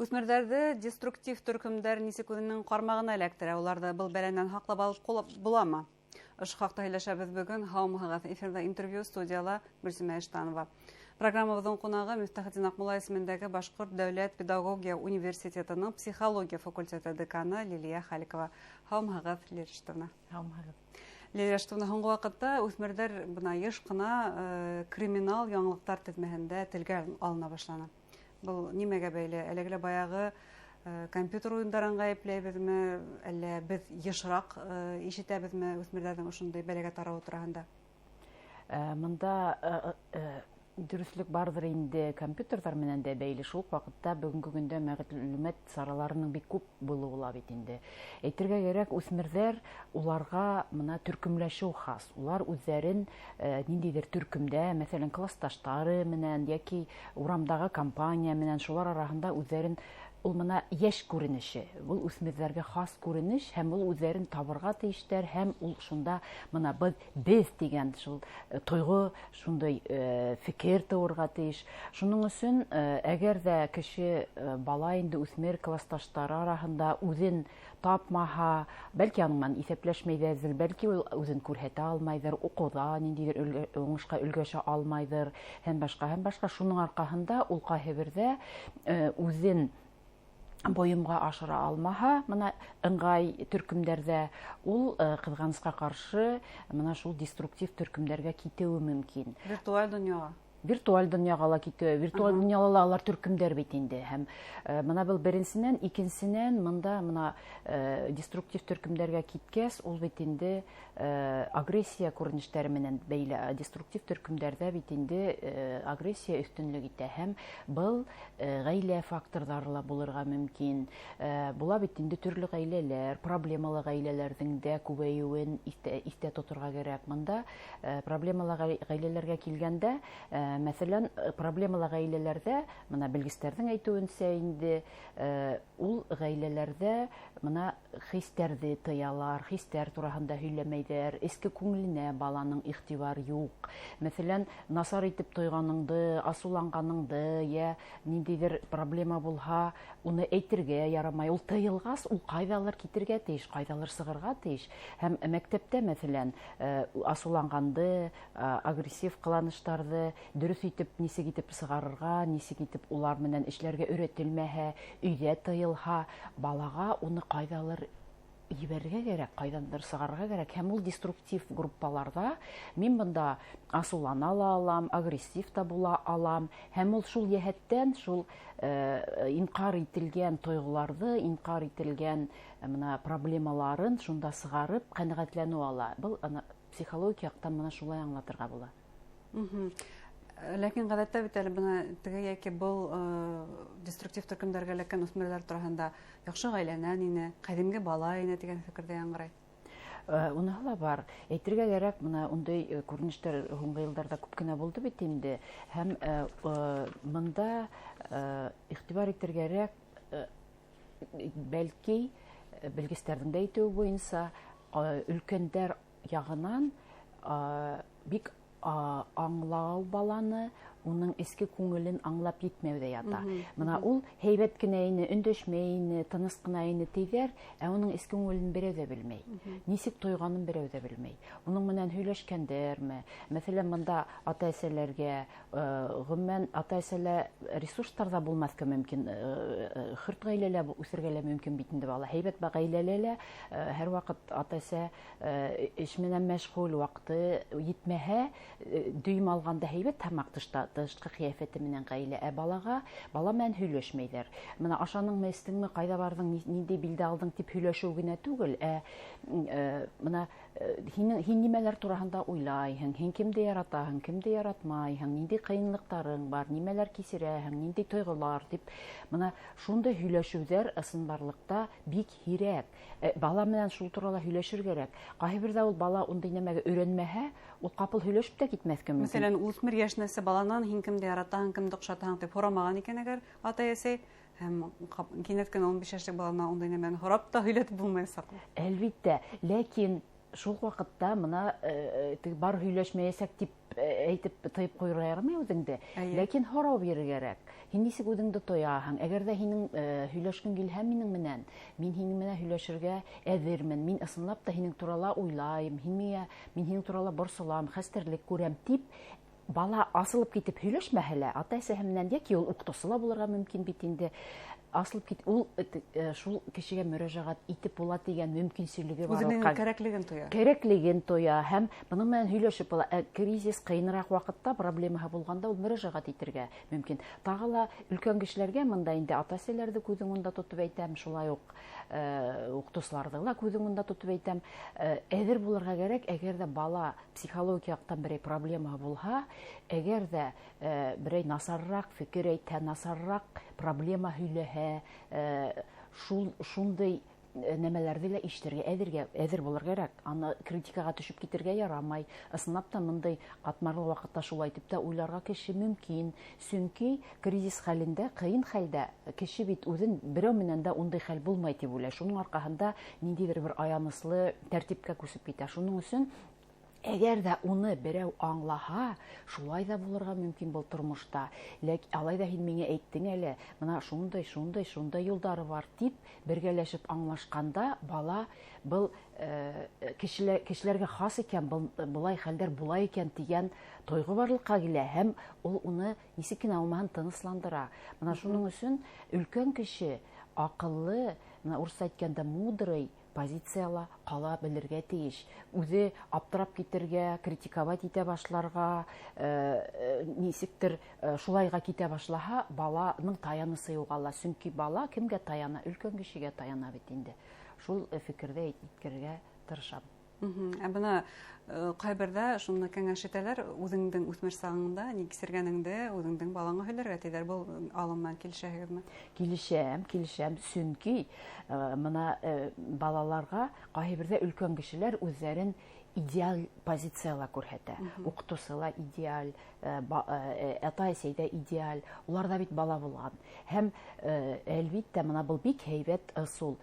Үҫмерҙәрҙе деструктив төркөмдәр нисек үҙенең ҡармағына эләктерә? Уларҙы был бәләнән һаҡлап алып буламы? Ошо хаҡта һөйләшәбеҙ бөгөн. Һаумыһығыҙ! Эфирҙа интервью, студияла Гөлсимә Иштанова. Программабыҙҙың ҡунағы Мифтахетдин Аҡмулла исемендәге Башҡорт дәүләт педагогия университетының психология факультеты деканы Лилиә Халикова. Һаумыһығыҙ, Лилиә Рәшитовна. Һаумыһығыҙ. Лилиә Рәшитовна, һуңғы ваҡытта үҫмерҙәр бына йыш ҡына криминал яңылыҡтар теҙмәһендә телгә алына башланы. Был нимәгә бәйле? Әлеге лә баяғы компьютер уйындарын ғәйепләйбеҙме, әллә беҙ йышыраҡ ишетәбеҙме үҫмерҙәрҙең ошондай бәләгә тарауы тураһында? Мында дөрөҫлөк барҙыр инде, компьютерҙар менән дә бәйле. Шул уҡ ваҡытта бөгөнгө көндә мәғлүмәт сараларының бик күп булыуы ла бит инде. Әйтергә кәрәк, үҫмерҙәр уларға мына төркөмләшеү хас. Улар үҙҙәрен ниндәйҙер төркөмдә, мәҫәлән, классташтары менән йәки урамдағы компания менән, шулар араһында үҙҙәрен, ул мына йәш күренеше, был үҫмерҙәргә хас күренеш, һәм ул үҙҙәрен табырға тейештәр, һәм ул шунда мына беҙ тигән шул тойғо, шундай фекер тыуырға тейеш. Шуның өсөн, әгәр ҙә кеше, бала инде үҫмер классташтары араһында үҙен тапмаһа, бәлки аның менән иҫәпләшмәйҙәрҙер, бәлки ул үҙен күрһәтә алмайҙыр, уҡыуҙа ниндәйҙер уңышҡа өлгәшә алмайҙыр, һәм башҡа, һәм башҡа. Шуның арҡаһында ул ҡайһы берҙә, үҙен бойомға ашыра алмаһа, мына ыңғай төркөмдәрҙә ул, ҡыҙғанысҡа ҡаршы мына шул деструктив төркөмдәргә китеүе мөмкин. Виртуаль донъяға. Виртуаль донъяға ла китеүе, виртуаль донъяла ла алар төркөмдәр бит инде. Һәм, мына был беренсенән, икенсенән мында мына, деструктив төркөмдәргә киткәс, ул бит инде, агрессия күренештәре менән бәйле. Деструктив төркөмдәрҙә бит инде, агрессия өҫтөнлөк итә, һәм был, ғаилә факторҙары ла булырға мөмкин. Була бит инде төрлө ғаиләләр, проблемалы ғаиләләрҙең дә күбәйеүен иҫтә тоторға кәрәк. Мында, проблемалы ғаиләләргә килгәндә, мәҫәлән, проблемалы ғаиләләрҙә, мына белгестәрҙең әйтеүенсә инде, ул ғаиләләрҙә мына хистәрҙе тыялар, хистәр тураһында һөйләмәйҙәр, эске күңеленә баланың иғтибар юҡ. Мәҫәлән, насар итеп тойғаныңды, асыуланғаныңды, йә ниндәйҙер проблема булһа, уны әйтергә ярамай. Ул тыйылғас, ул ҡайҙалыр китергә тейеш, ҡайҙалыр сығырға тейеш. Һәм мәктәптә, мәҫәлән, асыуланғанды, агрессив ҡыланыштарҙы дөрөҫ итеп, нисек итеп сығарырға, нисек итеп улар менән эшләргә өйрәтелмәһә, өйҙә тыйылһа, балаға уны ҡайҙалыр ебәрергә кәрәк, ҡайҙандыр сығарырға кәрәк. Һәм ул деструктив группаларҙа мин бында асыулана ла алам, агрессив та була алам. Һәм ул шул йәһәттән, шул, инҡар ителгән тойғоларҙы, инҡар ителгән, мына проблемаларын шунда сығарып ҡәнәғәтләнеү ала. Был ана психологик яҡтан мына шулай аңлатырға була. Ләкин ғәҙәттә бит әле бына теге йәки был, деструктив төркөмдәргә эләккән үҫмерҙәр тураһында яҡшы ғаиләнән ине, ҡәҙимге бала ине тигән фекер ҙә яңғырай. Уныһы ла бар. Әйтергә кәрәк, мына ундай, күренештәр һуңғы йылдарҙа күп кенә булды бит инде. Һәм, мында, иғтибар итергә кәрәк, бәлки, белгестәрҙең дә әйтеүе буйынса, өлкәндәр яғынан, бик аңлау баланы, уның эске күңелен аңлап етмәү ҙә ята. Мына ул һәйбәт кенә ине, өндәшмәй ине, тыныс ҡына ине тиҙәр, ә уның эске күңелен берәү ҙә белмәй. Нисек тойғанын берәү ҙә белмәй. Уның менән һөйләшкәндәрме? Мәҫәлән, мында ата-әсәләргә, ғөмүмән, ата-әсәләр ресурстар ҙа булмаҫҡа мөмкин, хөрт ғаиләлә үҫергә лә мөмкин бит инде бала. Һәйбәт ғаиләлә лә, һәр ваҡыт ата-әсә, эш менән мәшғүл, ваҡыты етмәһә, дөйөм алғанда һәйбәт һымаҡ тышҡы ҡиәфәте менән ғаилә, ә бала менән һөйләшмәйҙәр. Мына ашаныңмы, эстеңме, ҡайҙа барҙың, ниндәй билдә алдың тип һөйләшеү генә түгел, ә, мына, һин нимәләр тураһында уйлайһың, һин кемде яратаһың, кемде яратмайһың, ниндәй ҡыйынлыҡтарың бар, нимәләр кисерәһең, ниндәй тойғолар тип, мына шундай һөйләшеүҙәр ысынбарлыҡта бик һирәк. Бала менән шул турала һөйләшер кәрәк. Ҡайһы берҙә ул бала ундай нәмәгә өйрәнмәһә, ул ҡапыл һөйләшеп тә китмәҫкә мөмкин. Мәҫәлән, үҫмер йәшенәсе баланан һин кемде яратаһың, кемде оҡшатаһың тип һорамаған икән әгәр атай-әсәй, һәм кинәт кенә 15 йәшлек баланан ундай нәмәне һорап та һөйләтеп булмаясаҡ. Әлбиттә, ләкин Шул ваҡытта мына бар һөйләшмәйәсәк тип әйтеп тыйып ҡуйырға ярамай үҙеңде. Ләкин һорау бирергә кәрәк. Һин нисек үҙеңде тояһың? Әгәр ҙә һинең һөйләшкең килһә минең менән, мин һинең менән һөйләшергә әҙермен. Мин ысынлап та һинең турала уйлайым. Мин һинең турала борсолам, хәстәрлек күрәм тип бала асылып китеп һөйләшмәһә лә, ата-әсәһе менән йәки ул уҡытыусы ла булырға мөмкин бит инде. Асылып кит, ул шул кешегә мөрәжәғәт итеп була тигән мөмкинселеге бар. Үҙенең кәрәклеген тоя. Кәрәклеген тоя һәм бының менән һөйләшеп була. Кризис ҡыйыныраҡ ваҡытта проблемаһы булғанда ул мөрәжәғәт итергә мөмкин. Тағы ла өлкән кешеләргә мында инде ата-әсәләрҙе күҙ уңында тотоп әйтәм, шулай уҡ уҡытыусыларҙы ла күҙ уңында тотоп әйтәм. Әҙер булырға кәрәк, әгәр ҙә бала психологик яҡтан берәй проблема булһа, әгәр ҙә берәй насарыраҡ фекер әйтһә, насарыраҡ проблема һөйләһә, шундай нәмәләрҙе лә ишетергә әҙер булырға кәрәк. Аны критикаға төшөп китергә ярамай. Ысынлап та мындай ҡатмарлы ваҡытта шулай итеп тә уйларға кеше мөмкин. Сөнки кризис хәлендә, ҡыйын хәлдә кеше бит үҙен берәү менән дә ундай хәл булмай тип уйлай. Шуның арҡаһында ниндәйҙер бер аяныслы тәртипкә күсеп китә. Шуның өсөн әгәр ҙә уны берәү аңлаһа, шулай ҙа булырға мөмкин был тормошта. Ләкин алай ҙа һин миңә әйттең әле, мына шундай, шундай, шундай юлдары бар тип бергәләшеп аңлашҡанда бала был кешеләргә хас икән, был былай хәлдәр була икән тигән тойғо барлыҡҡа килә һәм ул уны нисек кенә булмаһын тынысландыра. Мына шуның өсөн өлкән кеше аҡыллы, мына урыҫса әйткәндә мудрый позицияла ҡала белергә тейеш. Үҙе аптырап китергә, критиковать итә башларға, нисектер шулайға китә башлаһа, баланың таянысы юғала. Сөнки бала кемгә таяна? Өлкән кешегә таяна бит инде. Шул фекерҙе әйткергә тырышам. Ә бына ҡайберҙә шуны кәңәш итәләр, үҙеңдең үҫмер сағыңда ни кисергәнеңде үҙеңдең балаңа һөйләргә тиҙәр. Был алым менән килешәһегеҙме? Килешәм, килешәм. Сөнки мына балаларға ҡайһы берҙә өлкән кешеләр үҙҙәрен идеаль позицияла күрһәтә. Уҡытыусы ла идеаль, ата-әсәй ҙә идеаль. Улар ҙа бит бала булған. Һәм әлбиттә мына был бик һәйбәт ысул.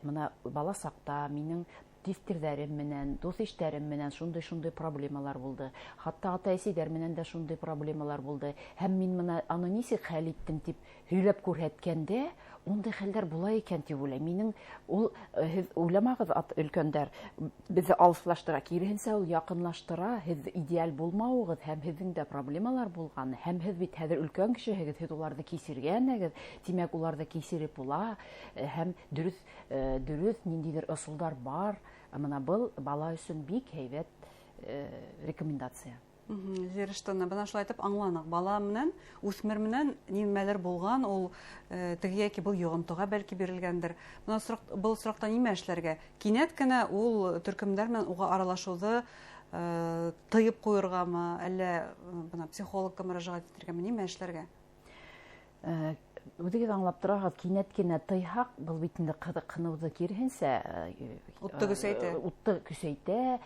Мына бала саҡта минең тифтерҙәрем менән, дуҫ-иштәрем менән шундай-шундай проблемалар булды. Хатта ата-әсәйҙәр менән дә шундай проблемалар булды. Һәм мин мына аны нисек хәл иттем тип һөйләп күрһәткәндә, ундай хәлдәр була икән тип уйлайым. Минең ул, һеҙ уйламағыҙ, өлкәндәр беҙҙе алыҫлаштыра, киреһенсә ул яҡынлаштыра. Һеҙ идеаль булмауығыҙ һәм һеҙҙең дә проблемалар булған, һәм һеҙ бит хәҙер өлкән кешеһегеҙ, һеҙ уларҙы кисергәнһегеҙ, тимәк уларҙы кисереп була һәм дөрөҫ ниндәйҙер ысулдар бар. Мына был бала өсөн бик һәйбәт рекомендация. Зирештана, бына шулай итеп аңланыҡ. Бала менән, үҫмер менән нимәлер булған, ул теге йәки был йоғонтоға бәлки бирелгәндер. Бына был осраҡта нимә эшләргә? Кинәт кенә ул төркөмдәр менән уға аралашыуҙы тыйып ҡуйырғамы, әллә бына психологка мөрәжәғәт итергәме, нимә эшләргә? Үҙегеҙ аңлап тораһығыҙ, кинәт кенә тыйһаҡ, был бит инде ҡыҙыҡһыныуҙы киреһенсә, утты көсәйтә. Утты көсәйтә,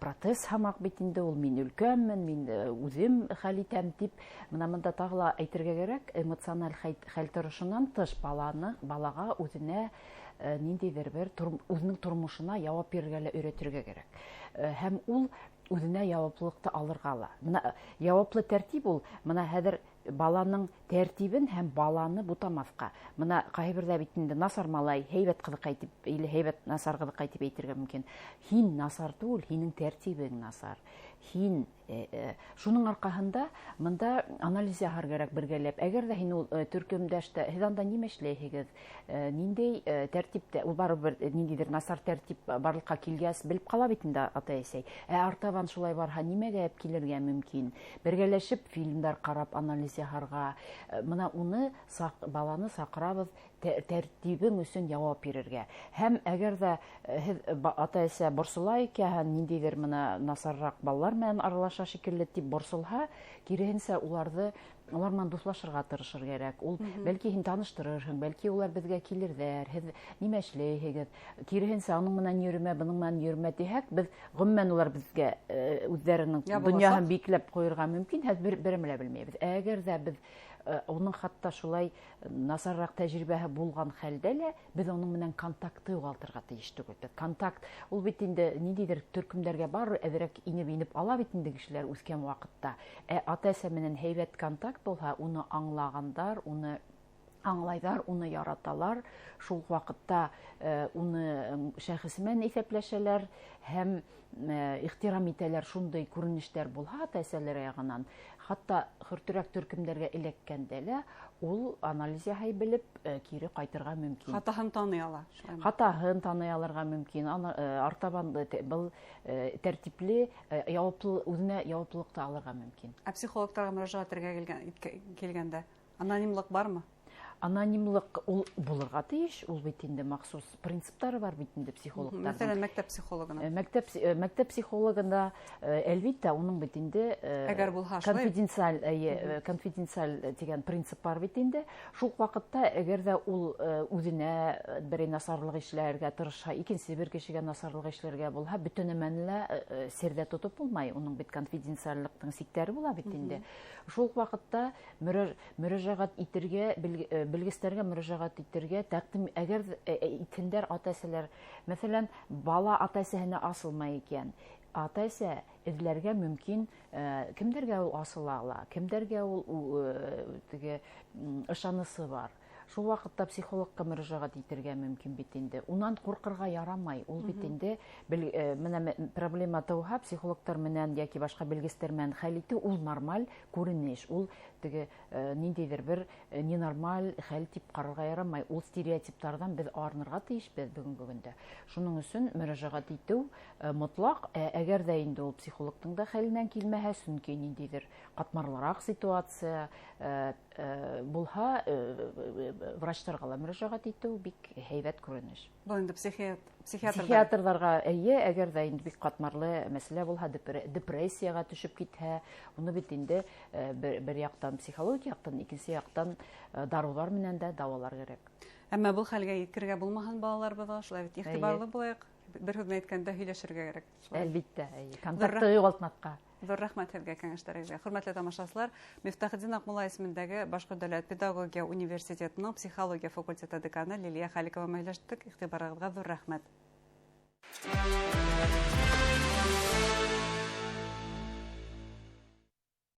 протест һамаҡ бит инде ул, мин өлкәнмен, мин үҙем хәл итәм тип. Мына бында тағы ла әйтергә кәрәк, эмоциональ хәл торошонан тыш балаға үҙенә ниндәйҙер бер үҙенең тормошона яуап бирергә лә өйрәтергә кәрәк. Һәм ул үҙенә яуаплылыҡты алырға ла. Мына яуаплы тәртип ул, мына хәҙер баланың тәртибен һәм баланы бутамаҫҡа. Мына ҡайһы берҙә бит инде насар малай, һәйбәт ҡыҙыҡай тип, или һәйбәт насар ҡыҙыҡай тип әйтергә мөмкин. Һин насар түгел, һинең тәртибең насар. Һин шуның арҡаһында мында анализ яһар кәрәк бергәләп. Әгәр ҙә һин ул төркөмдәштә, һеҙ анда нимә эшләйһегеҙ, ниндәй тәртиптә, ул барыбер ниндәйҙер насар тәртип барлыҡҡа килгәс белеп ҡала бит инде ата-әсәй. Ә артабан шулай барһа, нимәгә әп килергә мөмкин? Бергәләшеп фильмдар ҡарап анализ яһарға. Мына уны баланы саҡырабыҙ тәртибең өсөн яуап бирергә. Һәм әгәр ҙә һеҙ ата-әсә борсола икән, ниндәйҙер мына насарыраҡ балалар менән аралаша шикелле тип борсолһа, киреһенсә улар менән дуҫлашырға тырышыр кәрәк. Ул бәлки һин таныштырырһың, бәлки улар беҙгә килерҙәр, һеҙ нимә эшләйһегеҙ? Киреһенсә уның менән йөрөмә, бының менән йөрөмә тиһәк, беҙ ғөмүмән улар беҙгә үҙҙәренең Ябыласаҡ. донъяһын бикләп ҡуйырға мөмкин, һәм береме лә белмәйбеҙ. Әгәр ҙә беҙ Уның хатта шулай насарыраҡ тәжрибәһе булған хәлдә лә беҙ уның менән контактты юғалтырға тейеш түгел. Контакт ул бит инде ниндәйҙер төркөмдәргә бар, әҙерәк инеп ала бит инде кешеләр үҫкән ваҡытта. Ә ата-әсә менән һәйбәт контакт булһа, уны аңлағандар, уны аңлайҙар, уны яраталар. Шул ваҡытта уны шәхесе менән иҫәпләшәләр һәм ихтирам итәләр. Шундай күренештәр булһа ата-әсәләр яғынан, хатта хөртөрәк төркөмдәргә эләккәндә лә ул анализ яһай белеп кире ҡайтырға мөмкин. Хатаһын таный ала. Хатаһын таный алырға мөмкин. Артабан был тәртипле, яуаплы, үҙенә яуаплылыҡты алырға мөмкин. Ә психологтарға мөрәжәғәт итергә килгәндә анонимлыҡ бармы? Анонимлыҡ ул булырға тейеш, ул бит инде махсус принциптары бар бит инде психологтарҙың. Мәҫәлән, мәктәп психологына. Мәктәп психологында, әлбиттә, уның бит инде әгәр булһа шулай. Конфиденциаль тигән принцип бар бит инде. Шул ваҡытта әгәр ҙә ул үҙенә берәй насарлыҡ эшләргә тырышһа, икенсе бер кешегә насарлыҡ эшләргә булһа, бөтә нәмәне лә серҙә тотоп булмай. Уның бит конфиденциальлыҡтың сиктәре була бит инде. Шул ваҡытта мөрәжәғәт итергә, белгестәргә мөрәжәғәт итергә тәҡдим, әгәр итһендәр ата-әсәләр, мәҫәлән, бала ата-әсәһенә асылмай икән, ата-әсә эҙләргә мөмкин, кемдәргә ул асыла ала, кемдәргә ул теге ышанысы бар. Шул ваҡытта психологҡа мөрәжәғәт итергә мөмкин бит инде. Унан ҡурҡырға ярамай. Ул бит инде менә проблема тыуһа, психологтар менән йәки башҡа белгестәр менән хәл итеү ул нормаль күренеш. Ул теге ниндәйҙер бер ненормаль хәл тип ҡарарға ярамай. Ул стереотиптарҙан беҙ арынырға тейешбеҙ бөгөнгө көндә. Шуның өсөн мөрәжәғәт итеү мотлаҡ. Әгәр ҙә инде ул психологтың да хәленән килмәһә, сөнки ниндәйҙер ҡатмарлыраҡ ситуация булһа, врачтарға ла мөрәжәғәт итеү бик һәйбәт күренеш. Был инде психиатрҙар. Психиатрҙарға, эйе, әгәр ҙә инде бик ҡатмарлы мәсьәлә булһа, депрессияға төшөп китһә, уны бит инде бер яҡтан психологик яҡтан, икенсе яҡтан дарыуҙар менән дә дауалар кәрәк. Әммә был хәлгә еткергә булмаһын балаларыбыҙға, шулай бит, иғтибарлы булайыҡ. Бер һүҙ менән әйткәндә, һөйләшергә кәрәк. Шулай. Әлбиттә, эйе. Контактты юғалтмаҫҡа. Ҙур рәхмәт һеҙгә кәңәштәрегеҙгә. Хөрмәтле тамашасылар, Мифтахетдин Аҡмулла исемендәге Башҡорт дәүләт педагогия университетының психология факультеты деканы Лилиә Хәлиҡова менән һөйләштек. Иғтибарығыҙға ҙур рәхмәт.